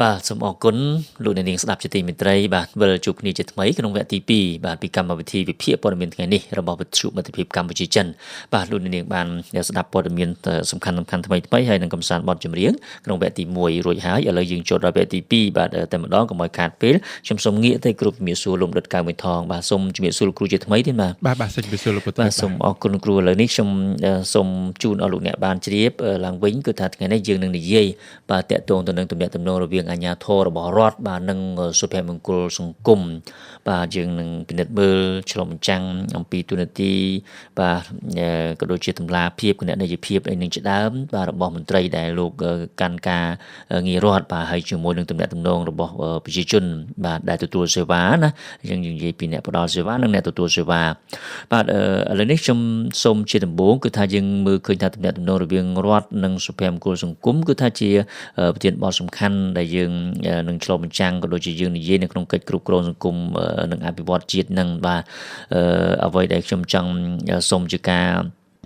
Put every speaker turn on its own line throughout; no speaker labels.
បាទសូមអរគុណលោកអ្នកនាងស្ដាប់ជាទីមេត្រីបាទវិលជួបគ្នាជាថ្មីក្នុងវគ្គទី2បាទពីកម្មវិធីវិភាគព័ត៌មានថ្ងៃនេះរបស់វិទ្យុមិត្តភាពកម្ពុជាចិនបាទលោកអ្នកនាងបានស្ដាប់ព័ត៌មានសំខាន់សំខាន់ថ្មីថ្មីហើយនឹងកំសាន្តបទចម្រៀងក្នុងវគ្គទី1រួចហើយឥឡូវយើងចូលដល់វគ្គទី2បាទតែម្ដងកុំឲ្យខាតពេលខ្ញុំសូមងាកទៅគ្រប់ជំរាបសួរលោកដិតកៅមួយថងបាទសូមជំរាបសួរលោកគ្រូជាថ្មីទៀតបាទ
បាទបាទសូមជំរាបសួរលោកពុទ្ធ
បាទសូមអរគុណគ្រូឥឡូវនេះខ្ញុំសូមជូនអស់លោកអ្នកបានជ្រាបឡើងវិញគឺថាថ្ងៃនេះយើងនឹងនិយាយបាទតកតងទៅនឹងទំនាក់ទំនងរវាងអាជ្ញាធររបស់រដ្ឋបាទនិងសុភមង្គលសង្គមបាទយើងនឹងពិនិត្យមើលឆ្លុះបញ្ចាំងអំពីទូនាទីបាទក៏ដូចជាតម្លាភាពគណនេយ្យភាពអីនឹងជាដើមបាទរបស់មន្ត្រីដែលលោកកាន់ការងាររដ្ឋបាទហើយជាមួយនឹងទំនាក់ទំនងរបស់ប្រជាជនបាទដែលទទួលសេវាណាយើងនិយាយពីអ្នកផ្ដល់សេវានិងអ្នកទទួលសេវាបាទឥឡូវនេះខ្ញុំសូមជាដំបូងគឺថាយើងមើលឃើញថាទំនាក់ទំនងរវាងរដ្ឋនិងសុភមង្គលសង្គមគឺថាជាប្រធានបទសំខាន់ដែលយើងនឹងឆ្លុះបញ្ចាំងក៏ដូចជាយើងនិយាយនៅក្នុងកិច្ចគ្រប់គ្រងសង្គមនិងអភិវឌ្ឍជាតិនឹងបាទអ្វីដែលខ្ញុំចង់សូមជាការ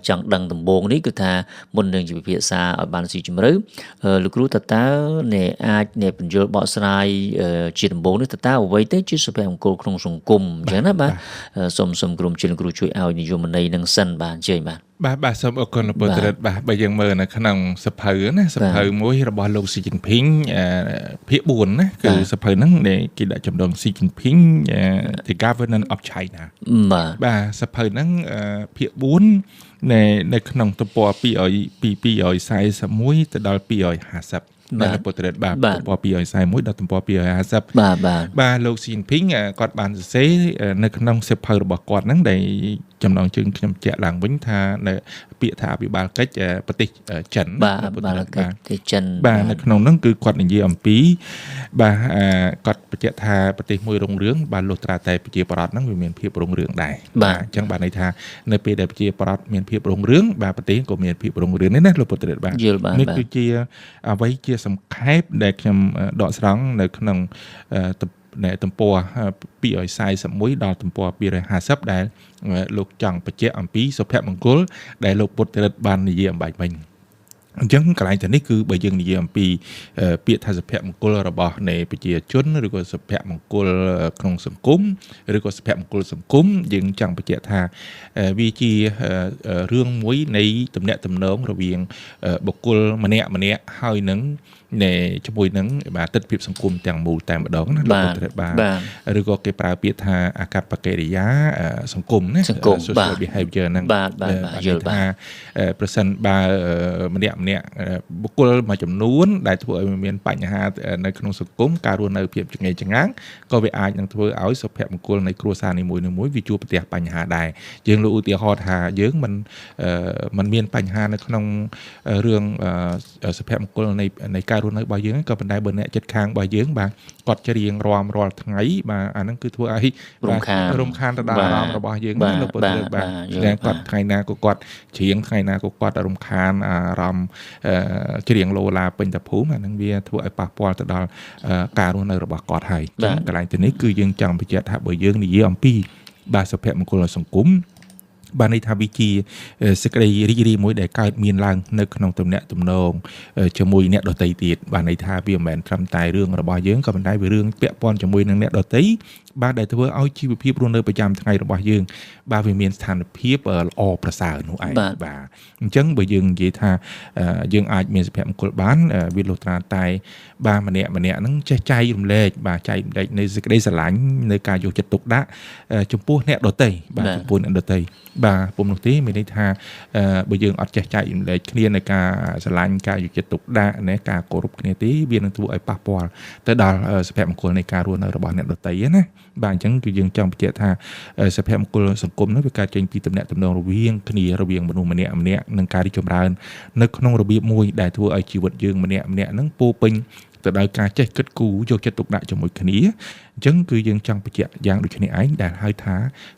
ចង់ដឹងដំបូងនេះគឺថាមុននឹងជាពិភាក្សាឲ្យបានស៊ីជម្រៅលោកគ្រូតើតើអ្នកអាចអ្នកបញ្យល់បកស្រាយជាដំបូងនេះតើតើអ្វីទៅជាសុភមង្គលក្នុងសង្គមអញ្ចឹងណាបាទសូមសូមក្រុមជាលោកគ្រូជួយឲ្យនិយមន័យនឹងសិនបាទអញ្ជើញបាទ
បាទបាទសូមអរគុណលោកពុទ្ធរិទ្ធបាទបើយើងមើលនៅក្នុងសភៅណាសភៅមួយរបស់លោកស៊ីជីនភីងភាគ4ណាគឺសភៅហ្នឹងដែលគេដាក់ចំណងស៊ីជីនភីង The Governance of China
បាទ
បាទសភៅហ្នឹងភាគ4នៅនៅក្នុងទំព័រ200ពី241ទៅដល់250បាទពុទ្ធរិទ្ធបាទទំព័រ241ដល់ទំព័រ250
បាទបាទ
បាទលោកស៊ីនភីងគាត់បានសរសេរនៅក្នុងសៀវភៅរបស់គាត់ហ្នឹងដែលចំណងជើងខ្ញុំជាក់ឡើងវិញថានៅពាក្យថាអភិបាលកិច្ចប្រទេសចិន
បាទអភិបាលកិច្ចប្រទេសចិន
បាទនៅក្នុងហ្នឹងគឺគាត់និយាយអំពីបាទគាត់បញ្ជាក់ថាប្រទេសមួយរុងរឿងបាទលុះត្រាតែប្រជាប្រដ្ឋហ្នឹងវាមានភាពរុងរឿងដែរ
បាទ
អញ្ចឹងបាទន័យថានៅពេលដែលប្រជាប្រដ្ឋមានភាពរុងរឿងបាទប្រទេសក៏មានភាពរុងរឿងនេះណាលោកពុទ្ធរិទ្ធបាទ
យល់បាន
នេះគឺជាអ្វីជាសង្ខេបដែលខ្ញុំដកស្រង់នៅក្នុងទំព័រ241ដល់ទំព័រ250ដែលលោកចង់បញ្ជាក់អំពីសុភមង្គលដែលលោកពុទ្ធរិទ្ធបាននិយាយអំបញ្ញមិញអញ្ចឹងកន្លែងទៅនេះគឺបើយើងនិយាយអំពីពាក្យថាសុភមង្គលរបស់នៃប្រជាជនឬក៏សុភមង្គលក្នុងសង្គមឬក៏សុភមង្គលសង្គមយើងចង់បញ្ជាក់ថាវាជារឿងមួយនៃទំនាក់ទំនងរវាងបុគ្គលម្នាក់ម្នាក់ហើយនឹងនៃជាមួយនឹងបាទទិដ្ឋភាពសង្គមទាំងមូលតែម្ដងណាលោកពុទ្ធបាទឬក៏គេប្រើពាក្យថាអាកប្បកិរិយាសង្គមណា
សង្គម
social behavior ហ្នឹង
បាទបាទបាទយល់បាទ
ថាប្រសិនបើម្នាក់ម្នាក់បុគ្គលមួយចំនួនដែលធ្វើឲ្យមានបញ្ហានៅក្នុងសង្គមការរស់នៅភាពចង្អេរចងាងក៏វាអាចនឹងធ្វើឲ្យសុភមង្គលនៃគ្រួសារនីមួយៗវាជួបប្រទះបញ្ហាដែរយើងលើកឧទាហរណ៍ថាយើងមិនមិនមានបញ្ហានៅក្នុងរឿងសុភមង្គលនៃនៃការរស់នៅរបស់យើងក៏ប៉ុន្តែបើអ្នកចិត្តខាងរបស់យើងបាទគាត់ច្រៀងរាំរាល់ថ្ងៃបាទអាហ្នឹងគឺធ្វើឲ្យ
រំខាន
រំខានទៅដល់អារម្មណ៍របស់យើងណាលោកពុទ្ធបាទគាត់ថ្ងៃណាក៏គាត់ច្រៀងថ្ងៃណាក៏គាត់រំខានអារម្មណ៍ច្រៀងលោឡាពេញតភូមិអាហ្នឹងវាធ្វើឲ្យប៉ះពាល់ទៅដល់ការរស់នៅរបស់គាត់ហើយចឹងកន្លែងទៅនេះគឺយើងចង់បញ្ជាក់ថាបើយើងនិយាយអំពីបាទសុភមង្គលសង្គមបានន័យថាវាជាសេចក្តីរីករាយមួយដែលកើតមានឡើងនៅក្នុងទំនាក់ទំនងជាមួយអ្នកដទៃទៀតបានន័យថាវាមិនមែនត្រឹមតែរឿងរបស់យើងក៏ប៉ុន្តែវារឿងពាក់ព័ន្ធជាមួយនឹងអ្នកដទៃបាទដែលធ្វើឲ្យជីវភាពរស់នៅប្រចាំថ្ងៃរបស់យើងបាទវាមានស្ថានភាពល្អប្រសើរនោះឯងបាទអញ្ចឹងបើយើងនិយាយថាយើងអាចមានសុភមង្គលបានវាលុះត្រាតែបាទម្នាក់ម្នាក់ហ្នឹងចេះចែករំលែកបាទចែករំលែកនៅសេចក្តីស្រឡាញ់នៅការយកចិត្តទុកដាក់ចំពោះអ្នកដទៃបាទចំពោះអ្នកដទៃបាទពុំនោះទេមានន័យថាបើយើងអត់ចេះចែករំលែកគ្នាในការស្រឡាញ់ការយកចិត្តទុកដាក់ណាការគោរពគ្នាទេវានឹងធ្វើឲ្យប៉ះពាល់ទៅដល់សុភមង្គលនៃការរស់នៅរបស់អ្នកដទៃណាបាទអញ្ចឹងគឺយើងចង់បញ្ជាក់ថាសុភមង្គលសង្គមនោះវាកើតចេញពីទំនាក់ទំនងរវាងគ្នារវាងមនុស្សម្នាក់ម្នាក់និងការរីកចម្រើននៅក្នុងរបៀបមួយដែលធ្វើឲ្យជីវិតយើងម្នាក់ម្នាក់ហ្នឹងពោពេញទៅដោយការចេះគិតគូរយកចិត្តទុកដាក់ជាមួយគ្នាអញ្ចឹងគឺយើងចង់បញ្ជាក់យ៉ាងដូចនេះឯងដែលហៅថា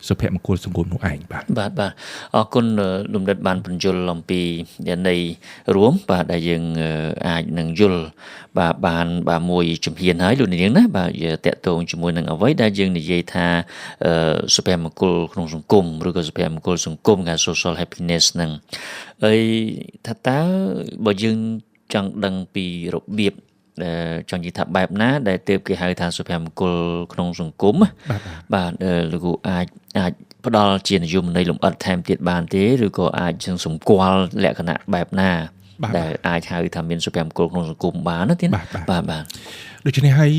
សុភមង្គលសង្គមនោះឯងបាទ
បាទបាទអរគុណលំដិតបានបញ្យល់អំពីន័យរួមបាទដែលយើងអាចនឹងយល់បាទបានបាទមួយជំហានហើយលោកនាងណាបាទតកតងជាមួយនឹងអ្វីដែលយើងនិយាយថាសុភមង្គលក្នុងសង្គមឬក៏សុភមង្គលសង្គមគេ social happiness ហ្នឹងហើយថាតើបើយើងចង់ដឹងពីរបៀប ចង់និយាយថាបែបណាដែលទើបគេហៅថាសុភមង្គលក្នុងសង្គមបាទលោកគ្រូអាចផ្ដល់ជានិយមន័យលម្អិតថែមទៀតបានទេឬក៏អាចសម្គាល់លក្ខណៈបែបណាដែលអាចហៅថាមានសុភមង្គលក្នុងសង្គមបានណាទៀតបាទបាទ
ដូច្នេះហើយ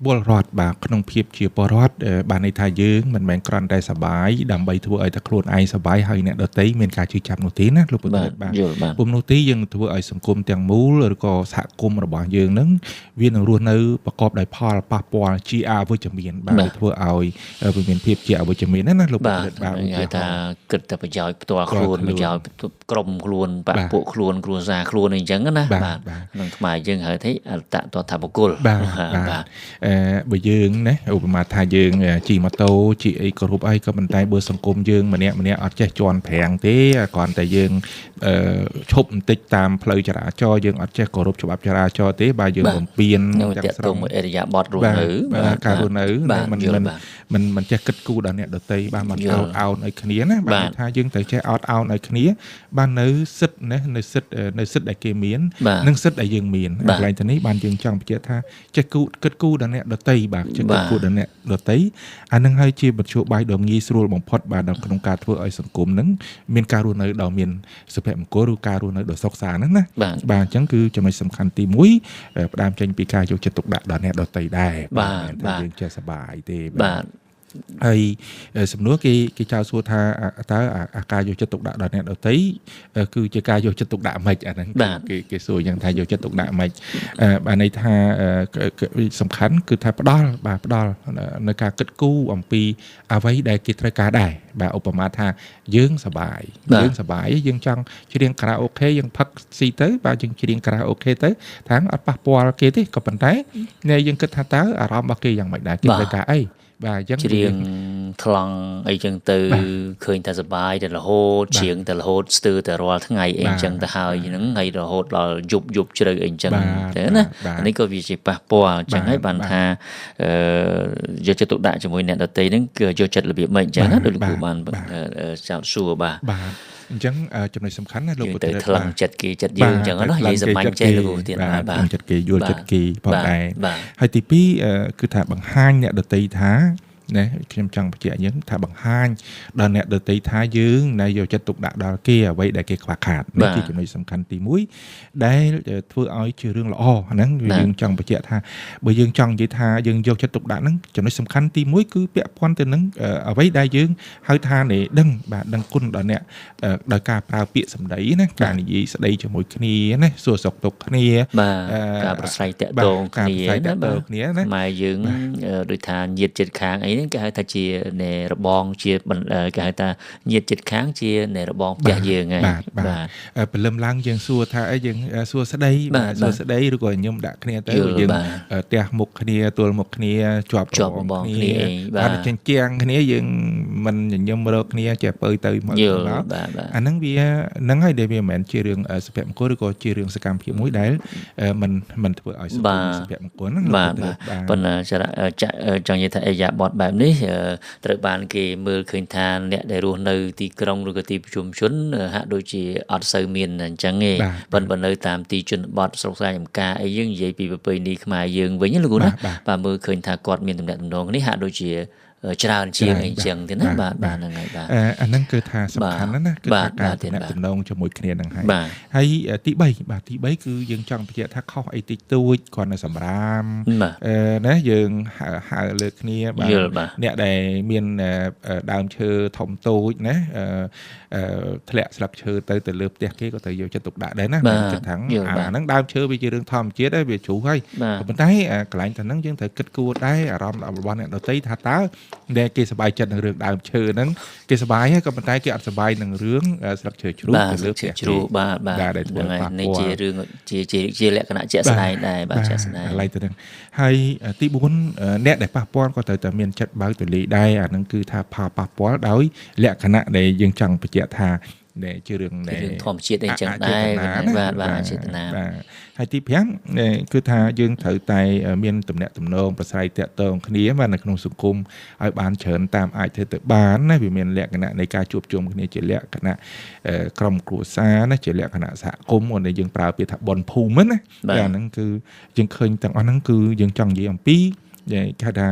ពលរដ្ឋបាទក្នុងភាពជាពលរដ្ឋបានន័យថាយើងមិនមែនគ្រាន់តែសប្បាយដើម្បីធ្វើឲ្យតែខ្លួនឯងសប្បាយហើយអ្នកដទៃមានការជឿចាប់នោះទេណាលោកពុទ្ធបាទពុំនោះទេយើងធ្វើឲ្យសង្គមទាំងមូលឬក៏សហគមន៍របស់យើងនឹងវានឹងរស់នៅប្រកបដោយផលប៉ះពាល់ជាអវិជ្ជមានបាទធ្វើឲ្យវាមានភាពជាអវិជ្ជមានណាលោកពុទ្ធបាទ
និយាយថាគិតតែប្រយោជន៍ផ្ទាល់ខ្លួនប្រយោជន៍ក្រុមខ្លួនបក្សពួកខ្លួនគ្រួសារខ្លួនអីចឹងណាបាទក្នុងខ្មែរយើងហៅថាអត្តតថាបុគ្គល
បាទបើយើងណាឧបមាថាយើងជិះម៉ូតូជិះអីគ្រប់អីក៏ប៉ុន្តែបើសង្គមយើងម្នាក់ម្នាក់អត់ចេះជន់ប្រាំងទេគ្រាន់តែយើងឈប់បន្តិចតាមផ្លូវចរាចរណ៍យើងអត់ចេះគោរពច្បាប់ចរាចរណ៍ទេបាទយើងបំពេញ
ទាំងស្រុងអរិយាបថរស់នៅ
បាទការរស់នៅមិនមិនមិនចេះគិតគូរដល់អ្នកដទៃបាទមកអោតអោនឲ្យគ្នាណាបាទថាយើងត្រូវចេះអោតអោនឲ្យគ្នាបាទនៅសិទ្ធណានៅសិទ្ធដែលគេមាននិងសិទ្ធដែលយើងមានកន្លែងទៅនេះបានយើងចង់បញ្ជាក់ថាចេះគិតគូរដល់អ្នកដទៃបាទចេះគិតគូរដល់អ្នកដទៃអានឹងហើយជាមធ្យោបាយដ៏ងាយស្រួលបំផុតបាទដល់ក្នុងការធ្វើឲ្យសង្គមនឹងមានការរស់នៅដ៏មានសុភមង្គលឬការរស់នៅដ៏សុខសាន្តហ្នឹងណាបាទអញ្ចឹងគឺចំណុចសំខាន់ទី1ផ្ដើមចេញពីការយកចិត្តទុកដាក់ដល់អ្នកដទៃដែរបាទថាយើងចេះសប្បាយទេបាទហើយសំណួរគេចោទសួរថាតើអាការយកចិត្តទុកដាក់ដល់អ្នកដទៃគឺជាការយកចិត្តទុកដាក់ម៉េចអាហ្នឹងគេសួរយ៉ាងថាយកចិត្តទុកដាក់ម៉េចបាទន័យថាសំខាន់គឺថាផ្ដល់បាទផ្ដល់នៅការគិតគូរអំពីអ្វីដែលគេត្រូវការដែរបាទឧបមាថាយើងសប្បាយយើងសប្បាយយើងចង់ច្រៀងខារ៉ាអូខេយើងផឹកស៊ីទៅបាទយើងច្រៀងខារ៉ាអូខេទៅថាអត់ប៉ះពាល់គេទេក៏ប៉ុន្តែអ្នកយើងគិតថាតើអារម្មណ៍របស់គេយ៉ាងម៉េចដែរគេត្រូវការអីបាទអញ្ចឹង
ច្រៀងថ្លង់អីចឹងទៅឃើញតែសប្បាយតែរហូតច្រៀងតែរហូតស្ទើរតែរាល់ថ្ងៃអីចឹងទៅហើយហ្នឹងហើយរហូតដល់យប់យប់ជ្រៅអីចឹងទៅណានេះក៏វាជាប៉ះពាល់អញ្ចឹងហើយបានថាយកចិត្តទុកដាក់ជាមួយអ្នកដទៃហ្នឹងគឺយកចិត្តរបៀបម៉េចអញ្ចឹងណាដូចលោកគ្រូបានចោទសួរបាទ
បាទអញ្ចឹងចំណុចសំខាន់ណាលោកពុទ្ធ
ទៅថ្លឹងចិត្តគេចិត្តយើងអញ្ចឹងណានិយាយសាមញ្ញចេះលោកគ្រូទៀត
បាទចិត្តគេយល់ចិត្តគេផងដែរហើយទី2គឺថាបង្ហាញអ្នកដទៃថាណាខ្ញុំចង់បញ្ជាក់យើងថាបង្ហាញដល់អ្នកដទៃថាយើងណែយកចិត្តទុកដាក់ដល់គេអ្វីដែលគេខ្វះខាតនេះជាចំណុចសំខាន់ទី1ដែលធ្វើឲ្យជារឿងល្អហ្នឹងយើងចង់បញ្ជាក់ថាបើយើងចង់និយាយថាយើងយកចិត្តទុកដាក់ហ្នឹងចំណុចសំខាន់ទី1គឺពាក់ព័ន្ធទៅនឹងអ្វីដែលយើងហៅថានេះដឹងបាទដឹងគុណដល់អ្នកដោយការប្រើពាក្យសម្ដីណាការនិយាយស្ដីជាមួយគ្នាណាសួរសុខទុក្ខគ្នា
បាទការប្រស្រ័យទាក់ទងគ្នាណាបាទខ្មែរយើងដូចថាញាតិចិត្តខាងអីគេហៅថាជានៃរបងជាគេហៅថាញាតិចិត្តខាងជានៃរបងផ្ទះយើងហើយ
បាទព្រលឹមឡើងយើងសួរថាអីយើងសួរស្ដីបាទសួរស្ដីឬក៏ញឹមដាក់គ្នាទៅយើងផ្ទះមុខគ្នាទល់មុខគ្នាជាប់របងគ្នាបាទចិញ្ចាំងគ្នាយើងមិនញញឹមរកគ្នាចេះពើទៅមកអាហ្នឹងវាហ្នឹងហើយដែលវាមិនមែនជារឿងសុភមង្គលឬក៏ជារឿងសកម្មភាពមួយដែលមិនធ្វើឲ្យសុភមង្គលហ្នឹង
បាទប៉ុន្តែចង់និយាយថាអរិយាបថបែបនេះត្រូវបានគេមើលឃើញថាអ្នកដែលរស់នៅទីក្រុងឬក៏ទីប្រជុំជនហាក់ដូចជាអត់សូវមានអញ្ចឹងទេប៉ុន្តែនៅតាមទីជនបទស្រុកស្រែចម្ការអីយើងនិយាយពីប្រពៃណីខ្មែរយើងវិញលោកគ្រូណាបាទមើលឃើញថាគាត់មានទំនាក់ទំនងនេះហាក់ដូចជាច្រើនជាងអីចឹងទេណាបាទបាទហ្នឹងហើយបាទ
អាហ្នឹងគឺថាសំខាន់ណាស់ណាគឺថាការទំនាក់ទំនងជាមួយគ្នាហ្នឹងហើយហើយទី3បាទទី3គឺយើងចង់បញ្ជាក់ថាខុសអីតិចតួចគ្រាន់តែសម្រាមណាយើងហៅលើគ្នាបាទអ្នកដែលមានដើមឈើធំតូចណាធ្លាក់ស្លឹកឈើទៅលើផ្ទះគេក៏ត្រូវយកចិត្តទុកដាក់ដែរណាគិតថាអាហ្នឹងដើមឈើវាជារឿងធម្មជាតិហើយវាជ្រុះហើយប៉ុន្តែកន្លែងទៅហ្នឹងយើងត្រូវគិតគូរដែរអារម្មណ៍របស់អ្នកដទៃថាតើដែលគេសប្បាយចិត្តនឹងរឿងដើមឈើហ្នឹងគេសប្បាយហើយក៏ប៉ុន្តែគេអត់សប្បាយនឹងរឿងស្លឹកឈើជ្រុះទៅលើផ្ទះ
ជ្រុះបាទបាទហ្នឹងហើយនេះជារឿងជាលក្ខណៈជាក់ស្ដែងដែរបាទជាក់ស្ដែង
កន្លែងទៅហ្នឹងហើយទី4អ្នកដែលប៉ះពាល់ក៏ត្រូវតែមានចិត្តបើកទូលាយដែរអាហ្នឹងគឺថាផលប៉ះពាល់ដោយលក្ខណៈដែលយើងចង់បញ្ជាក់ថា នេះជារឿង
ធម្មជាតិអីចឹងដែរបាទបាទចេតនា
បាទហើយទី5គឺថាយើងត្រូវតែមានទំនាក់ទំនងប្រស្រ័យទាក់ទងគ្នាបាទនៅក្នុងសង្គមឲ្យបានច្រើនតាមអាចធ្វើទៅបានណាវាមានលក្ខណៈនៃការជួបជុំគ្នាជាលក្ខណៈក្រុមគ្រួសារណាជាលក្ខណៈសហគមន៍ដែលយើងប្រើពាក្យថាបុណ្យភូមិណាបាទហ្នឹងគឺយើងឃើញទាំងអស់ហ្នឹងគឺយើងចង់និយាយអំពីគេហៅថា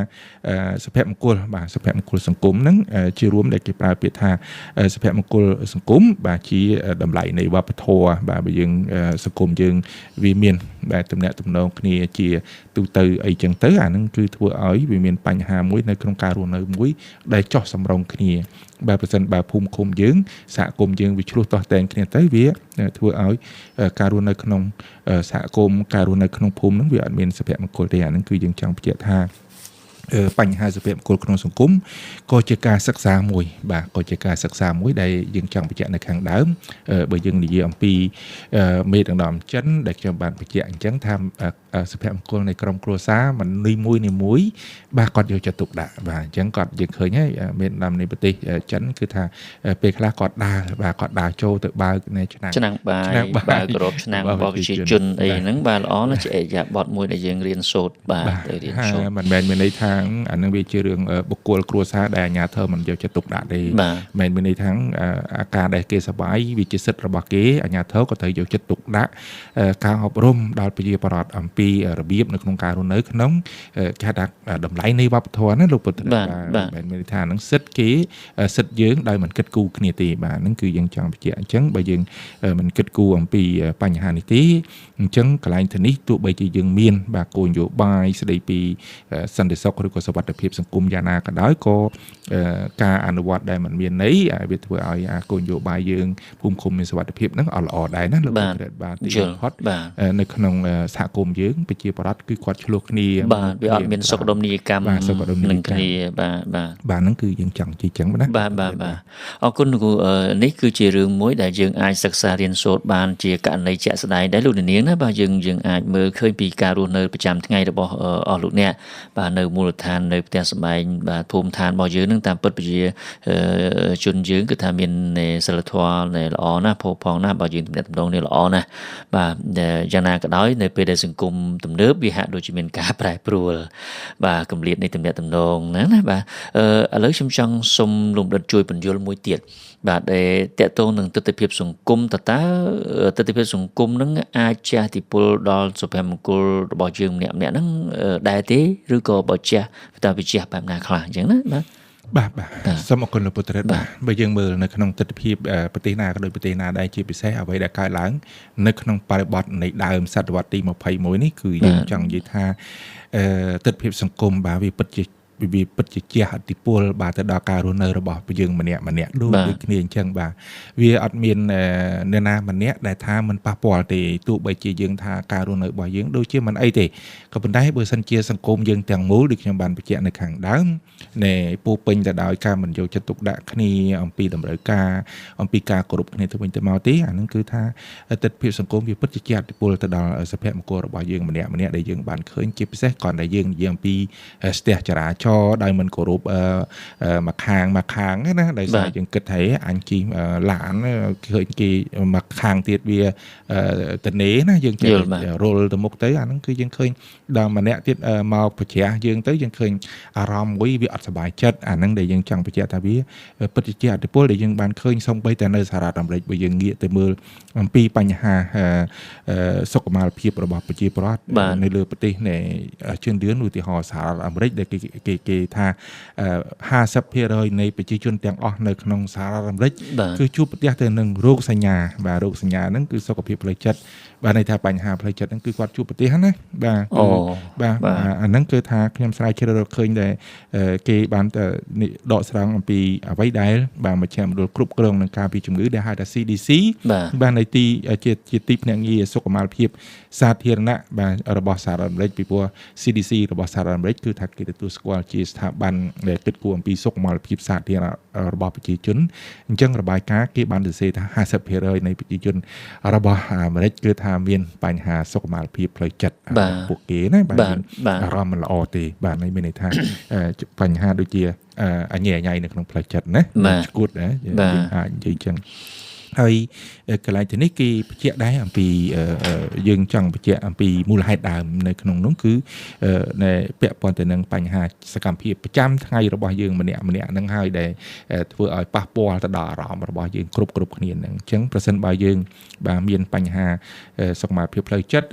សុភមង្គលបាទសុភមង្គលសង្គមហ្នឹងជារួមដែលគេប្រើពាក្យថាសុភមង្គលសង្គមបាទជាតម្លៃនៃវប្បធម៌បាទបើយើងសង្គមយើងវាមានបាទទំនាក់ទំនងគ្នាជាទូទៅអីចឹងទៅអាហ្នឹងគឺធ្វើឲ្យវាមានបញ្ហាមួយនៅក្នុងការរស់នៅមួយដែលចោះសម្រងគ្នាបាទប្រសិនបើភូមិឃុំយើងសហគមន៍យើងវាឆ្លោះទាស់តែងគ្នាទៅវាធ្វើឲ្យការរស់នៅក្នុងសហគមន៍ការរស់នៅក្នុងភូមិហ្នឹងវាអត់មានសុភមង្គលទេអាហ្នឹងគឺយើងចង់បញ្ជាក់ថាបញ្ហាសុភមង្គលក្នុងសង្គមក៏ជាការសិក្សាមួយបាទក៏ជាការសិក្សាមួយដែលយើងចង់បញ្ជាក់នៅខាងដើមបើយើងនិយាយអំពីមេដឹកនាំចិនដែលខ្ញុំបានបញ្ជាក់អញ្ចឹងថាសុភមង្គលនៃក្រុមគ្រួសារមិននីមួយនីមួយបាទគាត់យកចិត្តទុកដាក់បាទអញ្ចឹងគាត់យើងឃើញហើយមេដឹកនាំនៃប្រទេសចិនគឺថាពេលខ្លះគាត់ដើរបាទគាត់ដើរចូលទៅបើកនៅឆ្នាំង
បាយបើកគោរពឆ្នាំងរបស់ប្រជាជនអីហ្នឹងបាទល្អណាស់ជាឥរិយាបថមួយដែលយើងរៀនសូត្របាទទៅរៀនសូត្រ
មិនមែនមានន័យថាអានឹងវាជារឿងបុគ្គលគ្រួសារដែលអាជ្ញាធរមិនយកចិត្តទុកដាក់ទេមិនមានន័យថាអាការដែលគេសប្បាយវាជាសិទ្ធិរបស់គេអាជ្ញាធរក៏ត្រូវយកចិត្តទុកដាក់ការអប់រំដល់ប្រជាពលរដ្ឋអំពីរបៀបនៅក្នុងការរស់នៅក្នុងគេហៅថាតម្លៃនៃវប្បធម៌ណាលោកពុទ្ធបាទមិនមានន័យថានឹងសិទ្ធិគេសិទ្ធិយើងដោយមិនគិតគូរគ្នាទេបាទហ្នឹងគឺយើងចង់បញ្ជាក់អញ្ចឹងបើយើងមិនគិតគូរអំពីបញ្ហានេះទេអញ្ចឹងកន្លែងទៅនេះទោះបីជាយើងមានបាទគោលនយោបាយស្ដីពីសន្តិសុខឬក៏សុវត្ថិភាពសង្គមយ៉ាងណាក៏ដោយក៏ការអនុវត្តដែលមិនមានន័យវាធ្វើឲ្យអាគោលនយោបាយយើងភូមិឃុំមានសុវត្ថិភាពហ្នឹងអត់ល្អដែរណាលោកបាទទីបំផុតនៅក្នុងសហគមន៍យើងប្រជាពលរដ្ឋគឺគាត់ឆ្លោះគ្នា
បាទវាអត់មានសុខដុមនីយកម្មនឹងគ្នាបាទបាទ
បាទហ្នឹងគឺយើងចង់ជិះចឹងណា
បាទបាទបាទអរគុណលោកនេះគឺជារឿងមួយដែលយើងអាចសិក្សារៀនសូត្របានជាករណីជាក់ស្ដែងដែរលោកនាងណាបាទយើងអាចមើលឃើញពីការរស់នៅប្រចាំថ្ងៃរបស់អស់លោកអ្នកបាទនៅមូលដ្ឋាននៅផ្ទះសម្បែងបាទភូមិឋានរបស់យើងនឹងតាមពិតប្រជាជនយើងគឺថាមានសិលធម៌ល្អណាស់ផងណាស់បើយើងទំនាក់ទំនងនេះល្អណាស់បាទយ៉ាងណាក៏ដោយនៅពេលដែលសង្គមទំនើបវាហាក់ដូចជាមានការប្រែប្រួលបាទកម្រិតនៃទំនាក់ទំនងហ្នឹងណាបាទឥឡូវខ្ញុំចង់សុំលោកដិតជួយពន្យល់មួយទៀតបាទដែលតកតងនឹងទិដ្ឋភាពសង្គមតើទិដ្ឋភាពសង្គមនឹងអាចជះឥទ្ធិពលដល់សុភមង្គលរបស់យើងម្នាក់ៗហ្នឹងដែរទេឬក៏បើជះតើវាជះបែបណាខ្លះអញ្ចឹងណាបាទ
បាទបាទសូមអរគុណលោកពុទ្ធរិទ្ធបាទបើយើងមើលនៅក្នុងទិដ្ឋភាពប្រទេសណាក៏ដូចប្រទេសណាដែរជាពិសេសអ្វីដែលកើតឡើងនៅក្នុងបរិបទនៃដើមសតវត្សទី21នេះគឺយើងចង់និយាយថាទិដ្ឋភាពសង្គមបាទវាពិតជាជះឥទ្ធិពលបាទទៅដល់ការរស់នៅរបស់យើងម្នាក់ម្នាក់ដូចគ្នាអញ្ចឹងបាទវាអត់មានអ្នកណាម្នាក់ដែលថាមិនប៉ះពាល់ទេទោះបីជាយើងថាការរស់នៅរបស់យើងដូចជាមិនអីទេក៏ប៉ុន្តែបើសិនជាសង្គមយើងទាំងមូលដូចខ្ញុំបានបញ្ជាក់នៅខាងដើមនៃពោពេញទៅដោយការមិនយកចិត្តទុកដាក់គ្នាអំពីតម្រូវការអំពីការគោរពគ្នាទៅវិញទៅមកទេអានឹងគឺថាទិដ្ឋភាពសង្គមវាពិតជាជះឥទ្ធិពលទៅដល់សុភមង្គលរបស់យើងម្នាក់ម្នាក់ដែលយើងបានឃើញជាពិសេសគ្រាន់តែយើងនិយាយអំពីស្ទះចរាចរណ៍ដោយមិនគោរពមកខាងណាដោយសារយើងគិតថាអញជិះឡានឃើញគេមកខាងទៀតវាតនេណាយើងចេះរុលទៅមុខទៅអាហ្នឹងគឺយើងឃើញដល់ម្នាក់ទៀតមកប្រជ្រះយើងទៅយើងឃើញអារម្មណ៍មួយវាអត់សប្បាយចិត្តអាហ្នឹងដែលយើងចង់បញ្ជាក់ថាវាពិតជាឥទ្ធិពលដែលយើងបានឃើញសូម្បីតែនៅសហរដ្ឋអាមេរិកបើយើងងាកទៅមើលអំពីបញ្ហាសុខុមាលភាពរបស់ប្រជាពលរដ្ឋនៅលើប្រទេសនៃជឿនលឿនឧទាហរណ៍សហរដ្ឋអាមេរិកដែលគេថា 50% នៃប្រជាជនទាំងអស់នៅក្នុងសហរដ្ឋអាមេរិកគឺជួបប្រទះទៅនឹងរោគសញ្ញាបាទរោគសញ្ញាហ្នឹងគឺសុខភាពផ្លូវចិត្តបាទន័យថាបញ្ហាផ្លូវចិត្តហ្នឹងគឺគាត់ជួបប្រទះណាបាទបាទអាហ្នឹងគឺថាខ្ញុំស្រាវជ្រាវរកឃើញដែលគេបានដកស្រង់អំពីអ្វីដែលបាទមជ្ឈមណ្ឌលគ្រប់គ្រងនឹងការពីជំងឺដែលហៅថា CDC បាទនៃទីជាទីភ្នាក់ងារសុខុមាលភាពសាធារណៈបាទរបស់សហរដ្ឋអាមេរិកពីព្រោះ CDC របស់សហរដ្ឋអាមេរិកគឺថាគេទទួលស្គាល់ជាស្ថាប័នដែលគិតគូរអំពីសុខុមាលភាពសាធារណៈរបស់ប្រជាជនអញ្ចឹងរបាយការណ៍គេបានសរសេរថា 50% នៃប្រជាជនរបស់អាមេរិកគឺថាមានបញ្ហាសុខុមាលភាពផ្លូវចិត្តពួកគេណាបាទអារម្មណ៍មិនល្អទេបាទនេះមានន័យថាបញ្ហាដូចជាអញញ៉ៃនៅក្នុងផ្លូវចិត្តណាឈួតណាយើងអាចនិយាយចឹង ហើយកន្លែងទីនេះគេបញ្ជាក់ដែរអំពីយើងចង់បញ្ជាក់អំពីមូលហេតុដើមនៅក្នុងនោះគឺនៅពាក់ព័ន្ធទៅនឹងបញ្ហាសកម្មភាពប្រចាំថ្ងៃរបស់យើងម្នាក់ម្នាក់ហ្នឹងហើយដែលធ្វើឲ្យប៉ះពាល់ទៅដល់អារម្មណ៍របស់យើងគ្រប់គ្នាហ្នឹងអញ្ចឹងប្រសិនបើយើងបាទមានបញ្ហាសុខភាពផ្លូវចិត្ត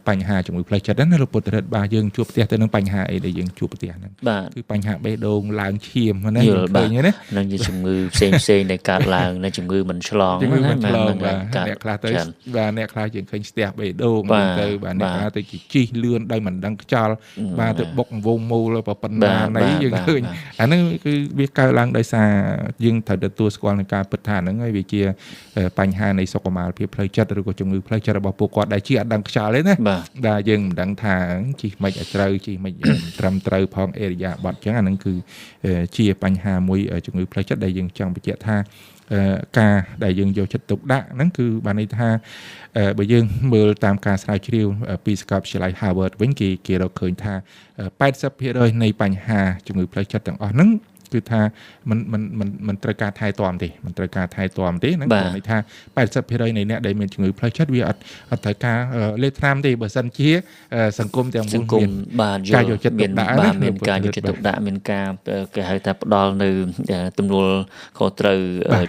បញ្ហាជំងឺផ្លូវចិត្តហ្នឹងណាលោកពុទ្ធរិទ្ធបាទយើងជួបប្រទះទៅនឹងបញ្ហាអីដែលយើងជួបប្រទះហ្នឹងគឺបញ្ហាបេះដូងឡើងឈាមណាយើងឃើញណា
នឹងជាជំងឺផ្សេងផ្សេងដែលកើតឡើងនៅជំងឺមិនឆ្លង
ណាបាទអ្នកខ្លះទៅបាទអ្នកខ្លះយើងឃើញស្ទះបេះដូងទៅបាទអ្នកខ្លះទៅជីកលឿនដោយមិនដឹងខ្យល់បាទទៅបុកវងមូលប៉ុណ្ណាណីយើងឃើញអាហ្នឹងគឺវាកើតឡើងដោយសារយើងត្រូវទទួលស្គាល់នឹងការពិតថាហ្នឹងហើយវាជាបញ្ហានៃសុខុមាលភាពផ្លូវចិត្តឬក៏ជំងឺផ្លូវចិត្តរបស់ពួកគាត់ដែលជាអត់ដឹងខ្យល់ទេណាបាទយើងមិនដឹងថាជីមិនឲ្យត្រូវជីមិនត្រឹមត្រូវផងអេរិយាបថអញ្ចឹងអាហ្នឹងគឺជាបញ្ហាមួយជំងឺផ្លូវចិត្តដែលយើងចង់បញ្ជាក់ថាការដែលយើងយកចិត្តទុកដាក់ហ្នឹងគឺបានន័យថាបើយើងមើលតាមការស្រាវជ្រាវពីសាកលវិទ្យាល័យ Harvard វិញគេរកឃើញថា 80% នៃបញ្ហាជំងឺផ្លូវចិត្តទាំងអស់ហ្នឹងគឺថាមិនត្រូវការថែទាំទេមិនត្រូវការថែទាំទេហ្នឹងគឺន័យថា 80% នៃអ្នកដែលមានជំងឺផ្លូវចិត្តវាអត់ត្រូវការលេបថ្នាំទេបើសិនជាសង្គមទាំងមូលមានការយកចិត្តទុកដាក់
បាទមានការយកចិត្តទុកដាក់មានការគេហៅថាផ្ដល់នៅទំនួលខុសត្រូវ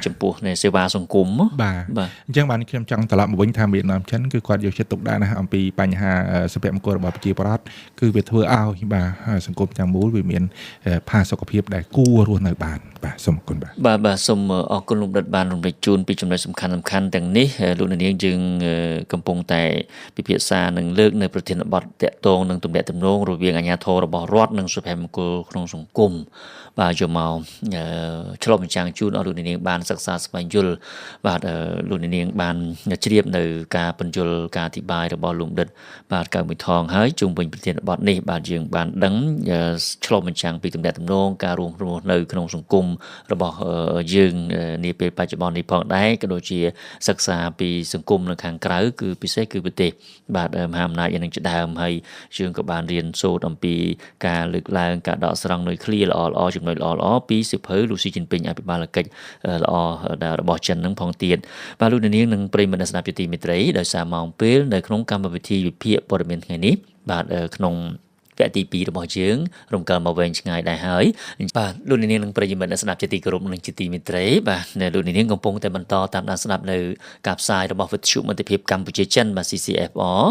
ចំពោះនៃសេវាសង្គម
បាទអញ្ចឹងបាទខ្ញុំចង់ត្រឡប់មកវិញថាវៀតណាមចិនគឺគាត់យកចិត្តទុកដាក់ណាស់អំពីបញ្ហាសុភមង្គលរបស់ប្រជាពលរដ្ឋគឺវាធ្វើឲ្យបាទសង្គមទាំងមូលវាមានផាសុកភាពដែលគួររស់នៅបានបាទសូមអរគុណបាទ
បាទសូមអរគុណលោកដិតបានរំលេចជូនពីចំណុចសំខាន់ទាំងនេះលោកនាងយើងកំពុងតែពិភាក្សានិងលើកនៅប្រធានបទតាក់ទងនឹងទំនាក់ទំនងរវាងអាជ្ញាធររបស់រដ្ឋនិងសុភមង្គលក្នុងសង្គមបាទយកមកឆ្លុះបញ្ចាំងជូនអស់លោកនាងបានសិក្សាស្វែងយល់បាទលោកនាងបានជ្រាបនៅការពន្យល់ការអធិប្បាយរបស់លោកដិតបាទកៅមួយថងហើយជុំវិញប្រធានបទនេះបាទយើងបានដឹងឆ្លុះបញ្ចាំងពីទំនាក់ទំនងការរួមរស់នៅក្នុងសង្គមរបស់យើងនាពេលបច្ចុប្បន្ននេះផងដែរក៏ដូចជាសិក្សាពីសង្គមនៅខាងក្រៅគឺពិសេសគឺប្រទេសបាទមហាអំណាចនឹងជាដើមហើយយើងក៏បានរៀនសូត្រអំពីការលើកឡើងការដកស្រង់នៅឃ្លាល្អៗចំណុចល្អៗពីសៀវភៅលោកស៊ីជីនពីងអភិបាលកិច្ចល្អរបស់ចិននឹងផងទៀតបាទលោកនាងនិងប្រិយមិត្តស្ដាប់ជាទីមេត្រីដោយសារម៉ោងពេលនៅក្នុងកម្មវិធីវិភាគព័ត៌មានថ្ងៃនេះបាទក្នុងវគ្គទី2របស់យើងរំកិលមកវែងឆ្ងាយដែរហើយបាទលោកនាងនិងប្រិយមិត្តស្ដាប់ជាទីគោរពនិងជាទីមេត្រីបាទលោកនាងកំពុងតែបន្តតាមដានស្ដាប់នៅការផ្សាយរបស់វិទ្យុមិត្តភាពកម្ពុជាចិនបាទ CCFR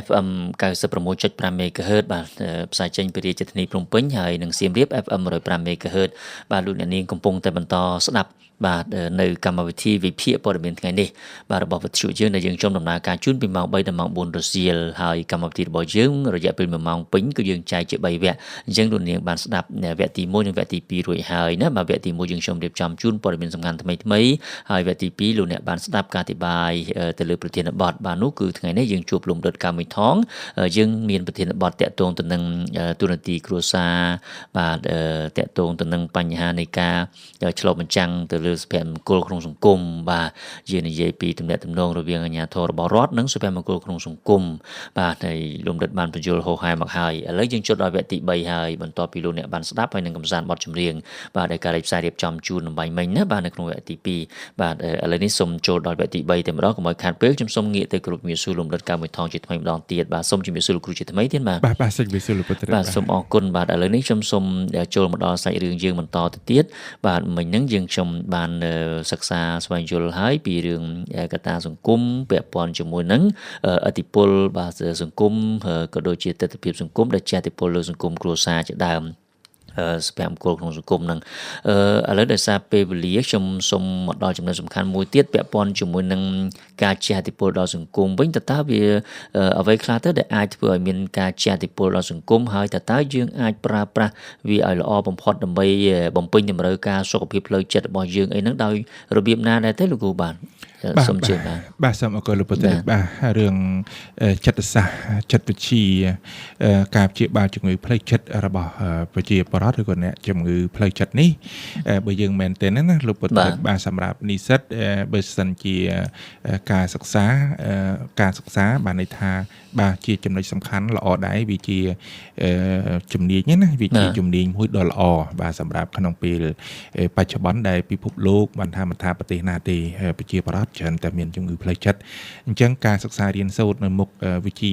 FM 96.5 MHz បាទផ្សាយចេញពីរាជធានីភ្នំពេញហើយនិងសៀមរាប FM 105 MHz បាទលោកនាងកំពុងតែបន្តស្ដាប់បាទនៅកម្មវិធីវិភាគព័ត៌មានថ្ងៃនេះបាទរបស់វិទ្យុយើងដែលយើងខ្ញុំដំណើរការជូនពីម៉ោង3ដល់ម៉ោង4រសៀលហើយកម្មវិធីរបស់យើងរយៈពេល1ម៉ោងពេញគឺយើងចែកជា3វគ្គអញ្ចឹងលោកនាងបានស្ដាប់វគ្គទី1និងវគ្គទី2រួចហើយណាបាទវគ្គទី1យើងខ្ញុំរៀបចំជូនព័ត៌មានសំខាន់ថ្មីៗហើយវគ្គទី2លោកអ្នកបានស្ដាប់ការអធិប្បាយទៅលើប្រធានបទបាទនោះគឺថ្ងៃនេះយើងជួបលំដុតកម្មមួយថងយើងមានប្រធានបទតាក់ទងទៅនឹងទូនាទីគ្រួសារបាទតាក់ទងទៅនឹងបញ្ហានៃការឆ្លុះបញ្ចាំងទៅលើសុភមង្គលក្នុងសង្គមបាទយើងនិយាយពីទំនាក់ទំនងរវាងអាជ្ញាធររបស់រដ្ឋនិងសុភមង្គលក្នុងសង្គមបាទហើយលោកដិតបានបញ្យល់ហោហែមកហើយឥឡូវយើងចូលដល់វគ្គទី3ហើយបន្ទាប់ពីលោកអ្នកបានស្ដាប់ហើយនឹងកំសាន្តបទចម្រៀងបាទដែលការរៀបផ្សាយរៀបចំជូនអំបញ្ញមិញណាបាទនៅក្នុងវគ្គទី2បាទឥឡូវនេះសូមចូលដល់វគ្គទី3តែម្ដងកុំឲ្យខាតពេលខ្ញុំសូមងាកទៅគ្រប់ជំរាបសួរលោកដិតកៅមួយថងជាថ្មីម្ដងទៀតបាទសូមជំរាបសួរលោកគ្រូជាថ្មីទៀតបាទ
បាទសូមជំរាបសួរលោកពុទ្ធ
បាទសូមអរគុណបាទឥឡូវនេះខ្ញុំសូមចូលមកដល់សាច់រឿងយើងបន្តទៅទៀតបាទមិញហ្នឹងយើងខ្ញុំបានសិក្សាស្វែងយល់ហើយពីរឿងកត្តាសង្គមពាក់ព័ន្ធជាមួយនឹងឥទ្ធិពលបាទសង្គមក៏ដូចជាទិដ្ឋភាពសង្គមដែលជះឥទ្ធិពលលើសង្គមគ្រួសារជាដើមសុភមង្គលក្នុងសង្គមនឹងឥឡូវដោយសារពេលវេលាខ្ញុំសូមមកដល់ចំណុចសំខាន់មួយទៀតពាក់ព័ន្ធជាមួយនឹងការជះឥទ្ធិពលដល់សង្គមវិញតើវាអ្វីខ្លះទៅដែលអាចធ្វើឲ្យមានការជះឥទ្ធិពលដល់សង្គមហើយតើយើងអាចប្រើប្រាស់វាឲ្យល្អបំផុតដើម្បីបំពេញតម្រូវការសុខភាពផ្លូវចិត្តរបស់យើងអីហ្នឹងដោយរបៀបណាដែរទេលោកគ្រូបាទសូមជឿបាទ
បាទសូមអរគុណលោកពុទ្ធបាទរឿងចិត្តសាស្ត្រចិត្តវិទ្យាការព្យាបាលជំងឺផ្លូវចិត្តរបស់ប្រជាពលរដ្ឋឬក៏អ្នកជំងឺផ្លូវចិត្តនេះបើយើងមែនទេណាលោកពុទ្ធបាទសម្រាប់និស្សិតបើសិនជាការសិក្សាបានន័យថាបាទជាចំណុចសំខាន់ល្អដែរវាជាជំនាញណាវាជាជំនាញមួយដ៏ល្អបាទសម្រាប់ក្នុងពេលបច្ចុប្បន្នដែលពិភពលោកបានថាមិនថាប្រទេសណាទេប្រជាពលរដ្ឋ ច្រើនតែមានជំងឺផ្លូវចិត្តអញ្ចឹងការសិក្សារៀនសូត្រនៅមុខវិជ្ជា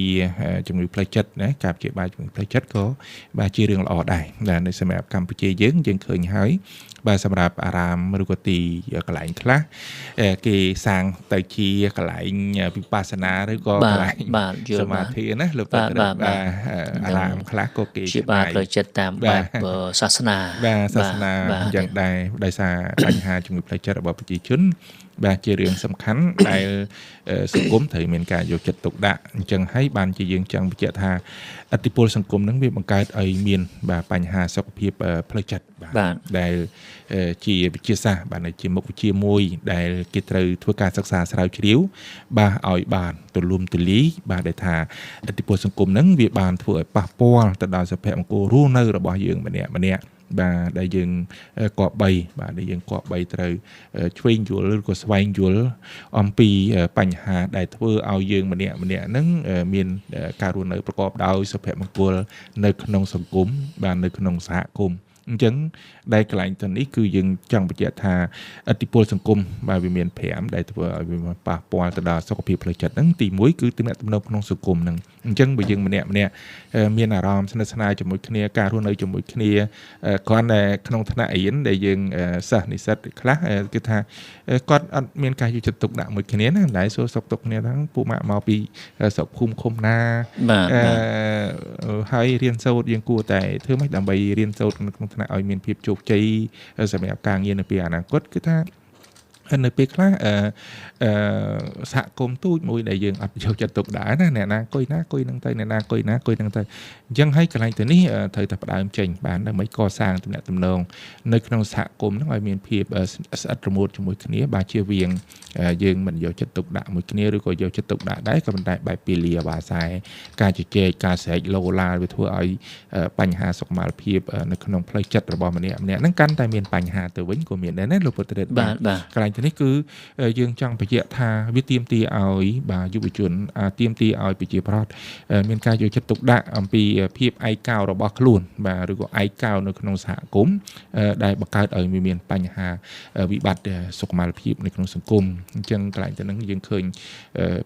ជំងឺផ្លូវចិត្តណាការព្យាបាលជំងឺផ្លូវចិត្តក៏បាទជារឿងល្អដែរបាទនៅសម្រាប់កម្ពុជាយើងយើងឃើញហើយបាទសម្រាប់អារាមឬក៏ទីកន្លែងខ្លះគេសាងទៅជាកន្លែងវិបស្សនាឬក៏កន្លែងសមាធិណាលោកបាទអារាមខ្លះក៏គេ
ព្យាបាលផ្លូវចិត្តតាមបែបសាសនា
បាទសាសនាយ៉ាងដែរដោយសារបញ្ហាជំងឺផ្លូវចិត្តរបស់ប្រជាជនបាទជារឿងសំខាន់ដែលសង្គមត្រូវមានការយកចិត្តទុកដាក់អញ្ចឹងហើយបានជាយើងចង់បញ្ជាក់ថាឥទ្ធិពលសង្គមនឹងវាបង្កើតឲ្យមានបាទបញ្ហាសុខភាពផ្លូវចិត្តបាទដែលជាវិទ្យាសាស្ត្របាទជាមុខវិជ្ជាមួយដែលគេត្រូវធ្វើការសិក្សាស្រាវជ្រាវបាទឲ្យបានទូលំទូលាយបាទដែលថាឥទ្ធិពលសង្គមនឹងវាបានធ្វើឲ្យប៉ះពាល់ទៅដល់សុភមង្គលរស់នៅរបស់យើងម្នាក់ម្នាក់បាទដែលយើងគប្បីបាទដែលយើងគប្បីត្រូវឆ្វេងយល់ឬក៏ស្វែងយល់អំពីបញ្ហាដែលធ្វើឲ្យយើងម្នាក់ម្នាក់ហ្នឹងមានការរស់នៅប្រកបដោយសុភមង្គលនៅក្នុងសង្គមបាទនៅក្នុងសហគមន៍អញ្ចឹងដែលកន្លែងទៅនេះគឺយើងចង់បញ្ជាក់ថាឥទ្ធិពលសង្គមបាទវាមាន5ដែលធ្វើឲ្យវាប៉ះពាល់ទៅដល់សុខភាពផ្លូវចិត្តហ្នឹងទី1គឺទំនាក់ទំនងក្នុងសង្គមហ្នឹងអញ្ចឹងបើយើងម្នាក់ម្នាក់មានអារម្មណ៍ស្និទ្ធស្នាលជាមួយគ្នាការរស់នៅជាមួយគ្នាគ្រាន់តែក្នុងថ្នាក់រៀនដែលយើងសិស្សនិស្សិតខ្លះគឺថាគាត់អត់មានការយកចិត្តទុកដាក់មួយគ្នាណាមិនដែលសួរសុខទុក្ខគ្នាហ្នឹងពួកម៉ាក់មកពីស្រុកភូមិឃុំណាហើយរៀនសូត្រយើងគួរតែធ្វើម៉េចដើម្បីរៀនសូត្រក្នុងថ្នាក់ឲ្យមានភាពជោគជ័យសម្រាប់ការងារនៅពេលអនាគតគឺថានៅពេលខ្លះសហគមន៍ទូចមួយដែលយើងអត់យកចិត្តទុកដាក់ណាអ្នកណាអង្គុយណាអង្គុយហ្នឹងទៅអ្នកណាអង្គុយណាអង្គុយហ្នឹងទៅអញ្ចឹងហើយកន្លែងទៅនេះត្រូវតែផ្ដើមចេញបានដើម្បីកសាងទំនាក់ទំនងនៅក្នុងសហគមន៍ហ្នឹងឲ្យមានភាពស្អិតរមួតជាមួយគ្នាបាទជៀសវាងយើងមិនយកចិត្តទុកដាក់មួយគ្នាឬក៏យកចិត្តទុកដាក់ដែរក៏ប៉ុន្តែបែបពីលាបាសែការជជែកការស្រែកលោឡាវាធ្វើឲ្យបញ្ហាសុខុមាលភាពនៅក្នុងផ្លូវចិត្តរបស់ម្នាក់ម្នាក់ហ្នឹងកាន់តែមានបញ្ហាទៅវិញក៏មានដែរណាលោកពុទ្ធរិទ្ធបាទកន្លែងនេះគឺយើងចង់បញ្ជាក់ថាវាទាមទារឲ្យបាទយុវជនទាមទារឲ្យប្រជាប្រដ្ឋមានការយកចិត្តទុកដាក់អំពីភាពឯកោរបស់ខ្លួនបាទឬក៏ឯកោនៅក្នុងសហគមន៍ដែលបង្កើតឲ្យមានបញ្ហាវិបត្តិសុខុមាលភាពនៅក្នុងសង្គមអញ្ចឹងកន្លែងទៅនឹងយើងឃើញ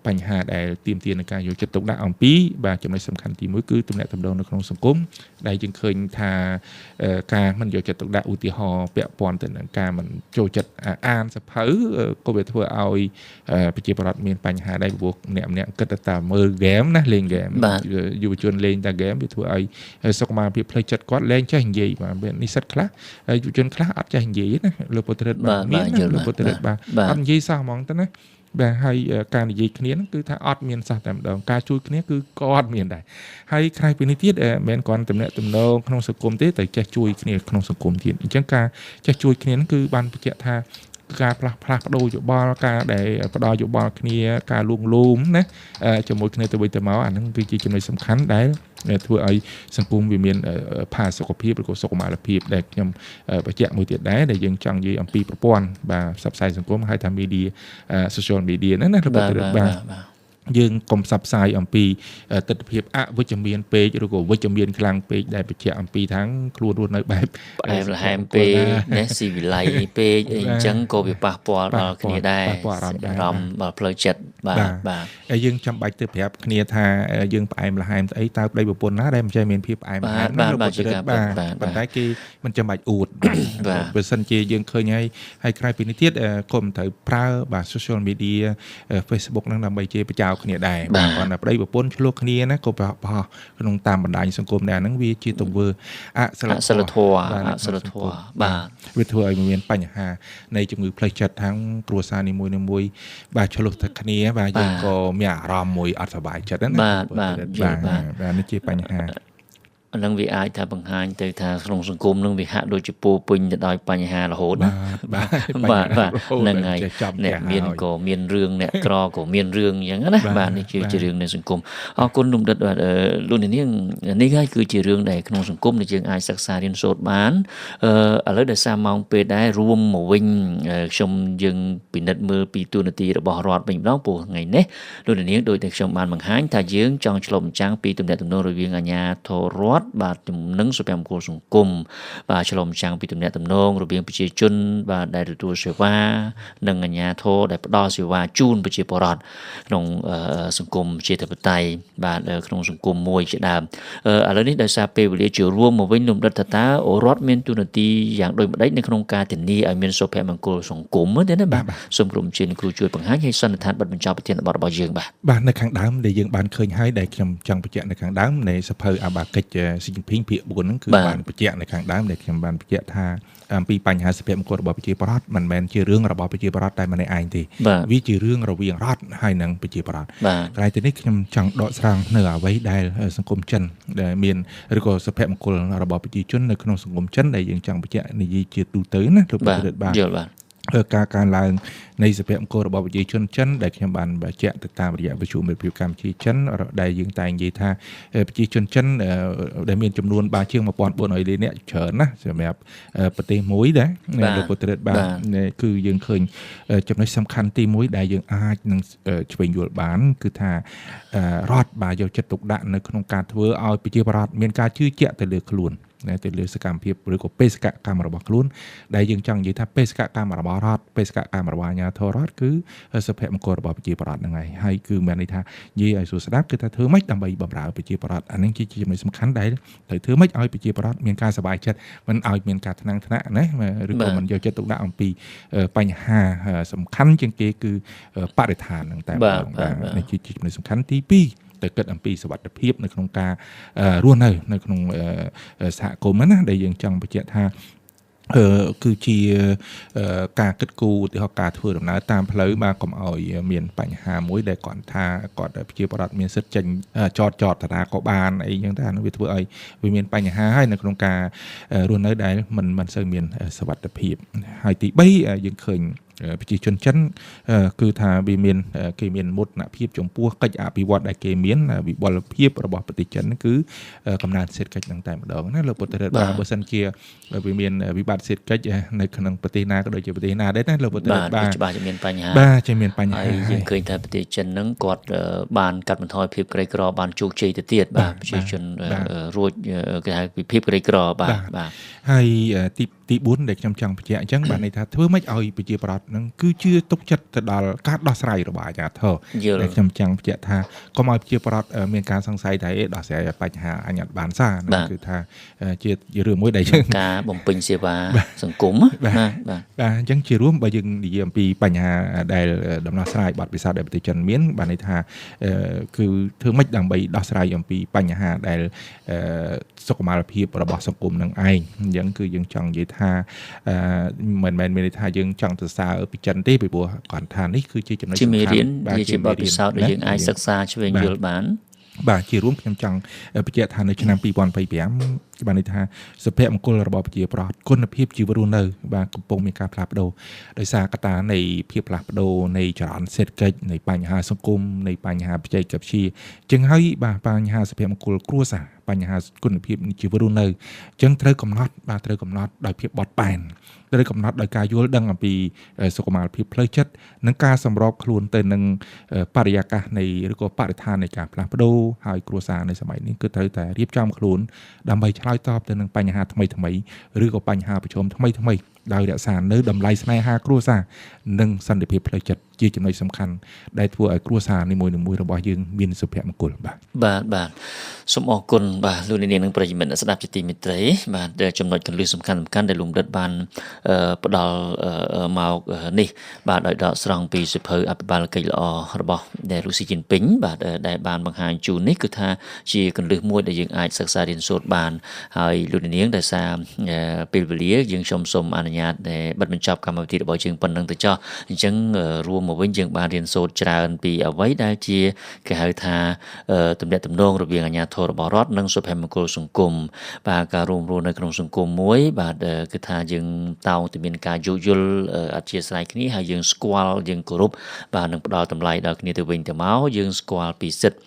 បញ្ហាដែលទាមទារនឹងការយកចិត្តទុកដាក់អំពីបាទចំណុចសំខាន់ទី1គឺទំនាក់ទំនងនៅក្នុងសង្គមដែលយើងឃើញថាការមិនយកចិត្តទុកដាក់ឧទាហរណ៍ពាក់ព័ន្ធទៅនឹងការមិនចូលចិត្តអានសភៅក៏វាធ្វើឲ្យប្រជាប្រដ្ឋមានបញ្ហាដែរព្រោះម្នាក់ម្នាក់គិតតែមើលហ្គេមណាលេងហ្គេមយុវជនលេងតែហ្គេមវាធ្វើឲ្យសុខុមាលភាពផ្លូវចិត្តគាត់លែងចេះនិយាយបាទនិស្សិតខ្លះយុវជនខ្លះអត់ចេះនិយាយណាលោកពុទ្ធរិទ្ធបាទមានណាលោកពុទ្ធរិទ្ធបាទអត់និយាយសោះហ្មងទៅណាបាទហើយការនិយាយគ្នាហ្នឹងគឺថាអត់មានសោះតែម្ដងការជួយគ្នាគឺក៏អត់មានដែរហើយក្រៅពីនេះទៀតមិនមែនគ្រាន់ទំនាក់ទំនងក្នុងសង្គមទេតែចេះជួយគ្នាក្នុងសង្គមទៀតអញ្ចឹងការចេះជួយគ្នាហ្នឹងគឺបានបញ្ជាក់ថាការផ្លាស់ប្ដូរយោបល់ការដែលផ្ដល់យោបល់គ្នាការលួងលោមណាជាមួយគ្នាទៅវិញទៅមកអាហ្នឹងគឺជាចំណុចសំខាន់ដែលធ្វើឲ្យសង្គមវាមានផាសុខភាពឬក៏សុខុមាលភាពដែលខ្ញុំបញ្ជាក់មួយទៀតដែរដែលយើងចង់និយាយអំពីប្រព័ន្ធបាទផ្សព្វផ្សាយសង្គមហៅថា media social media ហ្នឹងណាបាទយើងកុំផ្សព្វផ្សាយអំពីទិដ្ឋភាពអវិជ្ជមានពេកឬក៏វិជ្ជមានខ្លាំងពេកដែលបញ្ជាក់អំពីថាខ្លួនរស់នៅបែប
ផ្អែមល្ហែមពេកណាស៊ីវិល័យពេកអីអញ្ចឹងក៏វាប៉ះពាល់ដល់គ្នាដែរអារម្មណ៍ដល់ផ្លូវចិត្តបាទបាទ
ហើយយើងចាំបាច់ទៅប្រាប់គ្នាថាយើងផ្អែមល្ហែមស្អីតើប្តីប្រពន្ធណាដែលមិនចេះមានភាពផ្អែមល្ហែមណាលោកពុទ្ធរិទ្ធបាទប៉ុន្តែគេមិនចាំបាច់អួតបើសិនជាយើងឃើញហើយហើយក្រៅពីនេះទៀតក៏មិនត្រូវប្រើបាទ social media Facebook ហ្នឹងដើម្បីជាបញ្ចោគ្នាដែរបាទគាត់តែប្តីប្រពន្ធឆ្លោះគ្នាណាក៏ប្រហោះក្នុងតាមបណ្ដាញសង្គមដែរហ្នឹងវាជាទង្វើអសិល
ធម៌អសិលធម៌បាទ
វាធ្វើឲ្យមានបញ្ហានៃជំងឺផ្លូវចិត្តทั้งគ្រួសារនីមួយៗបាទឆ្លោះតែគ្នាបាទយើងក៏មានអារម្មណ៍មួយអត់សប្បាយចិត្តណា
បាទបាទ
បាទនេះជាបញ្ហា
អានឹងវាអាចថាបង្ហាញទៅថាក្នុងសង្គមនឹងវាហាក់ដូចជាពោពេញទៅដោយបញ្ហារហូតណាបាទបាទហ្នឹងហើយអ្នកមានក៏មានរឿងអ្នកក្រក៏មានរឿងអញ្ចឹងណាបាទនេះជារឿងនៃសង្គមអរគុណលោកដិតបាទលោកនាងនេះហើយគឺជារឿងដែលក្នុងសង្គមដែលយើងអាចសិក្សារៀនសូត្របានឥឡូវដោយសារម៉ោងពេលដែររួមមកវិញខ្ញុំយើងពិនិត្យមើលពីទូនាទីរបស់រដ្ឋវិញម្ដងព្រោះថ្ងៃនេះលោកនាងដោយតែខ្ញុំបានបង្ហាញថាយើងចង់ឆ្លុះបញ្ចាំងពីទំនាក់ទំនងរវាងអាជ្ញាធររដ្ឋ រដ្ឋបាទនិងសុភមង្គលសង្គមបាទឆ្លុះបញ្ចាំងពីទំនាក់ទំនងរវាងប្រជាជនបាទដែលទទួលសេវានិងអាជ្ញាធរដែលផ្ដល់សេវាជូនប្រជាពលរដ្ឋក្នុងសង្គមជាធិបតេយ្យបាទក្នុងសង្គមមួយជាដើមឥឡូវនេះដោយសារពេលវេលាជារួមមកវិញលំដិតថាតើរដ្ឋមានតួនាទីយ៉ាងដូចម្ដេចនៅក្នុងការធានាឲ្យមានសុភមង្គលសង្គមទេណាបាទសូមក្រុមជាគ្រូជួយបង្ហាញឲ្យសន្និដ្ឋានបិទបញ្ចប់ប្រធានបទរបស់យើងបាទ
បាទនៅខាងដើមដែលយើងបានឃើញហើយដែលខ្ញុំចង់បញ្ជាក់នៅខាងដើមនៃសភៅអបាកិច្ចស៊ីជីនភីងភាគ4ហ្នឹងគឺបានបញ្ជាក់នៅខាងដើមដែលខ្ញុំបានបញ្ជាក់ថាអំពីបញ្ហាសុភមង្គលរបស់ប្រជាពលរដ្ឋមិនមែនជារឿងរបស់ប្រជាពលរដ្ឋតែម្នាក់ឯងទេវាជារឿងរវាងរដ្ឋហើយនិងប្រជាពលរដ្ឋកន្លែងទីនេះខ្ញុំចង់ដកស្រង់នៅអ្វីដែលសង្គមចិនដែលមានឬក៏សុភមង្គលរបស់ប្រជាជននៅក្នុងសង្គមចិនដែលយើងចង់បញ្ជាក់និយាយជាទូទៅណាលោកប្រធានបាទ
យល់បាទ
ការកើនឡើងនៃសុភមង្គលរបស់ប្រជាជនចិនដែលខ្ញុំបានបញ្ជាក់ទៅតាមរយៈវិទ្យុមិត្តភាពកម្ពុជាចិនដែលយើងតែងនិយាយថាប្រជាជនចិនដែលមានចំនួនបាទជាង1400លាននាក់ច្រើនណាស់សម្រាប់ប្រទេសមួយដែរលោកពុទ្ធរិទ្ធបាទគឺយើងឃើញចំណុចសំខាន់ទី1ដែលយើងអាចនឹងឆ្វេងយល់បានគឺថារដ្ឋបាទយកចិត្តទុកដាក់នៅក្នុងការធ្វើឲ្យប្រជាពលរដ្ឋមានការជឿជាក់ទៅលើខ្លួនទៅលើសកម្មភាពឬក៏បេសកកម្មរបស់ខ្លួនដែលយើងចង់និយាយថាបេសកកម្មរបស់រដ្ឋបេសកកម្មរបស់អាជ្ញាធររដ្ឋគឺសុភមង្គលរបស់ប្រជាពលរដ្ឋហ្នឹងហើយហើយគឺមានន័យថានិយាយឲ្យស្រួលស្ដាប់គឺថាធ្វើម៉េចដើម្បីបម្រើប្រជាពលរដ្ឋអានេះជាចំណុចសំខាន់ដែលត្រូវធ្វើម៉េចឲ្យប្រជាពលរដ្ឋមានការសប្បាយចិត្តមិនឲ្យមានការថ្នាំងថ្នាក់ណាឬក៏មិនយកចិត្តទុកដាក់អំពីបញ្ហាសំខាន់ជាងគេគឺបរិស្ថានហ្នឹងតែម្ដងបាទនេះជាចំណុចសំខាន់ទី2ទៅគិតអំពីសុវត្ថិភាពនៅក្នុងការរស់នៅនៅក្នុងសហគមន៍ណាដែលយើងចង់បញ្ជាក់ថាគឺជាការគិតគូរឧទាហរណ៍ការធ្វើដំណើរតាមផ្លូវបាទកុំឲ្យមានបញ្ហាមួយដែលគាត់ថាគាត់ប្រជាពលរដ្ឋមានសិទ្ធិចេញចតចតតារាក៏បានអីចឹងទៅអានោះវាធ្វើឲ្យវាមានបញ្ហាហើយនៅក្នុងការរស់នៅដែលមិនសូវមានសុវត្ថិភាពហើយទី3យើងឃើញប្រជាជនចិនគឺថាវាមានគេមានមោទនភាពចំពោះកិច្ចអភិវឌ្ឍដែលគេមានវិបុលភាពរបស់ប្រទេសចិនគឺកំណើនសេដ្ឋកិច្ចហ្នឹងតែម្ដងណាលោកពុទ្ធរិទ្ធបាទបើសិនជាវាមានវិបត្តិសេដ្ឋកិច្ចនៅក្នុងប្រទេសណាក៏ដូចជាប្រទេសណាដែរណាលោកពុទ្ធរិទ្ធបាទ
ច្បាស់ជាមានបញ្ហា
បាទជាមានបញ្ហា
ហើយយើងឃើញថាប្រទេសចិនហ្នឹងគាត់បានកាត់បន្ថយភាពក្រីក្របានជោគជ័យទៅទៀតបាទប្រជាជនរួចគេហៅពីភាពក្រីក្របាទបាទ
ហើយទី4ដែលខ្ញុំចង់បញ្ជាក់អញ្ចឹងបាទន័យថាធ្វើម៉េចឲ្យប្រជាពលរដ្ឋហ្នឹងគឺជឿទុកចិត្តទៅដល់ការដោះស្រាយរបស់អាជ្ញាធរដែលខ្ញុំចង់បញ្ជាក់ថាកុំឲ្យប្រជាពលរដ្ឋមានការសង្ស័យថាដោះស្រាយបញ្ហាអញ្ញាតបានសារហ្នឹងគឺថាជារឿងមួយដែលយើង
ការបំពេញសេវាសង្គម
បាទបាទអញ្ចឹងជារួមបើយើងនិយាយអំពីបញ្ហាដែលដំណោះស្រាយបទពិសោធន៍ដែលប្រទេសចិនមានបាទន័យថាគឺធ្វើម៉េចដើម្បីដោះស្រាយអំពីបញ្ហាដែលសុខុមាលភាពរបស់សង្គមនឹងឯងអញ្ចឹងគឺយើងចង់និយាយថាមិនមែនមានន័យថាយើងចង់សរសើរពីចិនទេពីព្រោះគាត់ថានេះគឺជាចំណុច
សំខាន់ជាមេរៀនជាបទពិសោធន៍ដែលយើងអាចសិក្សាឆ្វេងយល់បាន
បាទជារួមខ្ញុំចង់បញ្ជាក់ថានៅឆ្នាំ2025បានន័យថាសុភមង្គលរបស់ប្រជាពលរដ្ឋគុណភាពជីវិតរស់នៅបាទកំពុងមានការផ្លាស់ប្ដូរដោយសារកត្តានៃភាពផ្លាស់ប្ដូរនៃចរន្តសេដ្ឋកិច្ចនៃបញ្ហាសង្គមនៃបញ្ហាបច្ចេកវិទ្យាចឹងហើយបាទបញ្ហាសុភមង្គលគ្រួសារបញ្ហាគុណភាពជីវិតរស់នៅចឹងត្រូវកំណត់បាទត្រូវកំណត់ដោយភាពបត់បែនត្រូវកំណត់ដោយការយល់ដឹងអំពីសុខុមាលភាពផ្លូវចិត្តនិងការសម្របខ្លួនទៅនឹងបរិយាកាសនៃឬក៏បរិស្ថាននៃការផ្លាស់ប្ដូរហើយគ្រួសារនៅសម័យនេះគឺត្រូវតែរៀបចំខ្លួនដើម្បីឆ្លើយតបទៅនឹងបញ្ហាថ្មីៗឬក៏បញ្ហាប្រឈមថ្មីៗដោយរក្សានៅតម្លៃស្នេហាគ្រួសារនិងសន្តិភាពផ្លូវចិត្តជាចំណុចសំខាន់ដែលធ្វើឲ្យគ្រួសារនីមួយៗរបស់យើងមានសុភមង្គលបាទ
បាទបាទសូមអរគុណបាទលោកនាងនិងប្រិយមិត្តស្ដាប់ជាទីមេត្រីបាទចំណុចគន្លឹះសំខាន់ៗដែលលោកដិតបានផ្ដល់មកនេះបាទដោយដកស្រង់ពីសៀវភៅអភិបាលកិច្ចល្អរបស់ដែលលោកស៊ីជីនពីងបាទដែលបានបង្ហាញជូននេះគឺថាជាគន្លឹះមួយដែលយើងអាចសិក្សារៀនសូត្របានហើយលោកនាងដោយសារពេលវេលាយើងខ្ញុំសូមអនុញ្ញាតបិទបញ្ចប់កម្មវិធីរបស់យើងប៉ុណ្្នឹងទៅចោះអញ្ចឹងរួមមកវិញយើងបានរៀនសូត្រច្រើនពីអ្វីដែលជាគេហៅថាទំនាក់ទំនងរវាងអាជ្ញាធររបស់រដ្ឋនិងសុភមង្គលសង្គមបាទការរួមរស់នៅក្នុងសង្គមមួយបាទគឺថាយើងតោងតែមានការយោគយល់អធិស្ឋានគ្នាហើយយើងស្គាល់យើងគោរពបាទនឹងផ្ដល់តម្លៃដល់គ្នាទៅវិញទៅមកយើងស្គាល់ពីសិទ្ធិ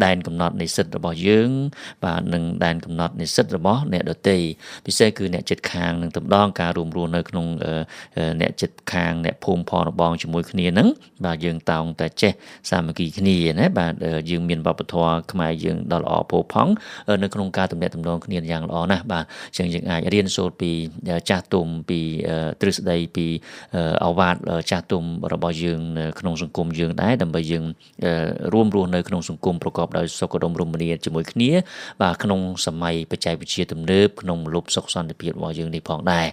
ដែនកំណត់នៃសិទ្ធិរបស់យើងបាទនិងដែនកំណត់នៃសិទ្ធិរបស់អ្នកដទៃពិសេសគឺអ្នកជិតខាងនឹងតម្ដងការរួមរ រស់នៅក្នុងអ្នកចិត្តខាងអ្នកភូមិផងរបងជាមួយគ្នាហ្នឹងបាទយើងតោងតែចេះសាមគ្គីគ្នាណាបាទយើងមានវប្បធម៌ខ្មែរយើងដ៏ល្អផូរផង់នៅក្នុងការទំនាក់ទំនងគ្នាយ៉ាងល្អណាស់បាទអញ្ចឹងយើងអាចរៀនសូត្រពីចាស់ទុំពីទ្រឹស្ដីពីអវាទចាស់ទុំរបស់យើងក្នុងសង្គមយើងដែរដើម្បីយើងរួមរស់នៅក្នុងសង្គមប្រកបដោយសុខដុមរមនាជាមួយគ្នាបាទក្នុងសម័យបច្ចេកវិទ្យាទំនើបក្នុងមលុបសុខសន្តិភាពរបស់យើងនេះផងដែរ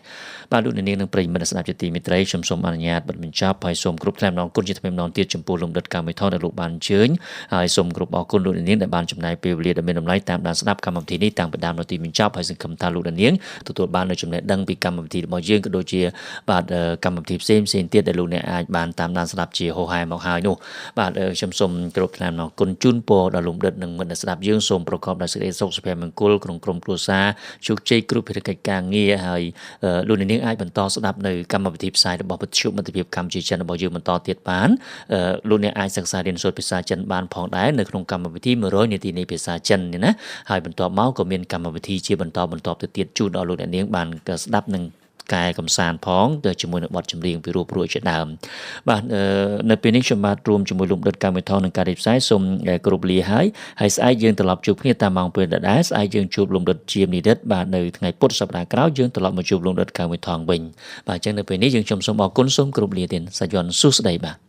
បាទលោកអ្នកនាងនិងប្រិយមិត្តស្ដាប់ជាទីមេត្រីខ្ញុំសូមអនុញ្ញាតបិទបញ្ចប់ហើយសូមគ្រប់ថ្លែងអំណរគុណជាថ្មីម្ដងទៀតចំពោះលោកដិតកាមេថនដែលលោកបានអញ្ជើញហើយសូមគ្រប់អរគុណលោកអ្នកនាងដែលបានចំណាយពេលវេលាដ៏មានតម្លៃតាមដានស្ដាប់កម្មវិធីនេះតាំងពីដើមដល់ទីបញ្ចប់ហើយសង្ឃឹមថាលោកអ្នកនាងទទួលបាននូវចំណេះដឹងពីកម្មវិធីរបស់យើងក៏ដូចជាបាទកម្មវិធីផ្សេងផ្សេងទៀតដែលលោកអ្នកអាចបានតាមដានស្ដាប់ជាហោហែមកហើយនោះបាទខ្ញុំសូមគោរពថ្លែងអំណរគុណជូនពរដល់លោកដិតនិងមិត្តអ្នកស្ដាប់យើងសូមប្រកបដោយសេចក្តីសុខសុភមង្គលក្នុងក្រុមគ្រួសារជោគជ័យគ្រប់ភារកិច្ចការងារហើយលោកអ្នកនាងអាចបន្តស្ដាប់នៅកម្មវិធីផ្សាយរបស់វិទ្យុមិត្តភាពកម្ពុជាចិនរបស់យើងបន្តទៀតបានលោកអ្នកអាចសិក្សារៀនសូត្រភាសាចិនបានផងដែរនៅក្នុងកម្មវិធី100នាទីនៃភាសាចិននេះណាហើយបន្ទាប់មកក៏មានកម្មវិធីជាបន្តបន្ទាប់ទៅទៀតជូនដល់លោកអ្នកនាងបានស្ដាប់និងកែកំសាន្តផងទៅជាមួយនឹងបទចម្រៀងពីរោះព្រោះជាដើមបាទនៅពេលនេះខ្ញុំបាទរួមជាមួយលោកដិតកម្មវិថងនឹងការរៀបផ្សាយសូមគោរពលាហើយហើយស្អែកយើងត្រឡប់ជួបគ្នាតាមម៉ោងពេលដដែលស្អែកយើងជួបលោកដិតជាមនិរិទ្ធបាទនៅថ្ងៃពុធសប្តាហ៍ក្រោយយើងត្រឡប់មកជួបលោកដិតកម្មវិថងវិញបាទអញ្ចឹងនៅពេលនេះយើងខ្ញុំសូមអរគុណសូមគោរពលាទៀតសាយ័ន្តសួស្តីបាទ។